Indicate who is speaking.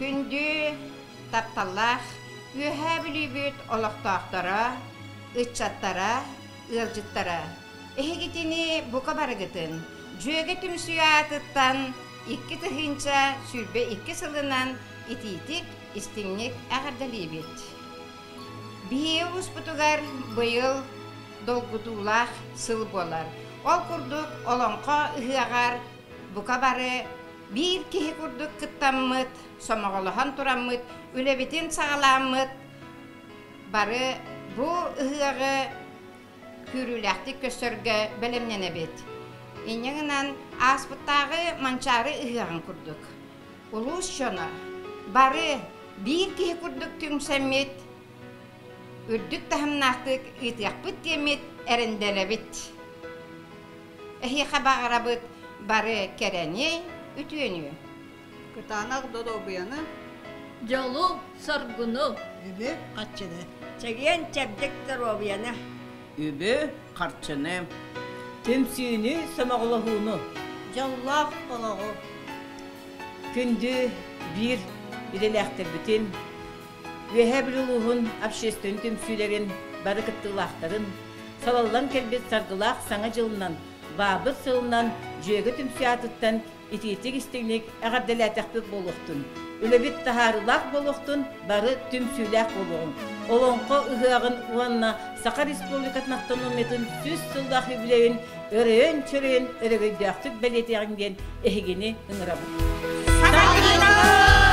Speaker 1: Күндү, тапталлаах Үөһээ Бүлүүбүт олохтоохторо, ыччаттара, ыалдьыттара! Эһигитини бука барыгытын Дьүөгэ түмсүү аатыттан 2022 сылынан итиитик, истиҥник эҕэрдэлиибит! Биһиги улууспутугар быйыл долгутуулаах сыл буолар. Ол курдук Олоҥхо ыһыаҕар бука бары биир киһи курдук кыттаммыт, сомоҕолоһон тураммыт, үлэбитин саҕалааммыт бары бу ыһыаҕы күүрүүлээхтик көрсөргө бэлэмнэнэбит. Инньэ гынан ааспыттааҕы Манчаары ыһыаҕын курдук улуус дьоно бары биир киһи курдук түмсэммит, үрдүк таһымнаахтык ыытыахпыт диэммит эрэннэрэбит. Эһиэхэ баҕарабыт бары кэрэни, үтүөнү.
Speaker 2: Кытаанах доруобуйаны,
Speaker 3: дьолу, соргуну,
Speaker 4: үбү, харчыны,
Speaker 5: чэгиэн чэбдик доруобуйаны,
Speaker 6: үбү, харчыны, түмсүүнү, сомоҕолоһууну,
Speaker 4: дьоллоох олоҕу.
Speaker 6: Күндү биир идэлээхтэрбитин, Үөһээ Бүлүү улууһун общественнай түмсүүлэрин бары кыттыылаахтарын, салаллан кэлбит саргылаах Саҥа дьылынан, Баабыр сылынан Дьүөгэ түмсүү аатыттан итиитик-истиҥник эҕэрдэлээтэхпит буолуохтун! Үлэбит таһаарыылаах буолуохтун, бары түмсүүлээх буолуоҕуҥ! Олоҥхо ыһыаҕын уонна Саха Республикатын автономиятын 100 сыллаах юбилейын өрөйөн-чөрөйөн өрөгөйдөөхтүк бэлиэтиэҕиҥ диэн эһигини ыҥырабыт.
Speaker 1: Саҥа дьылынан!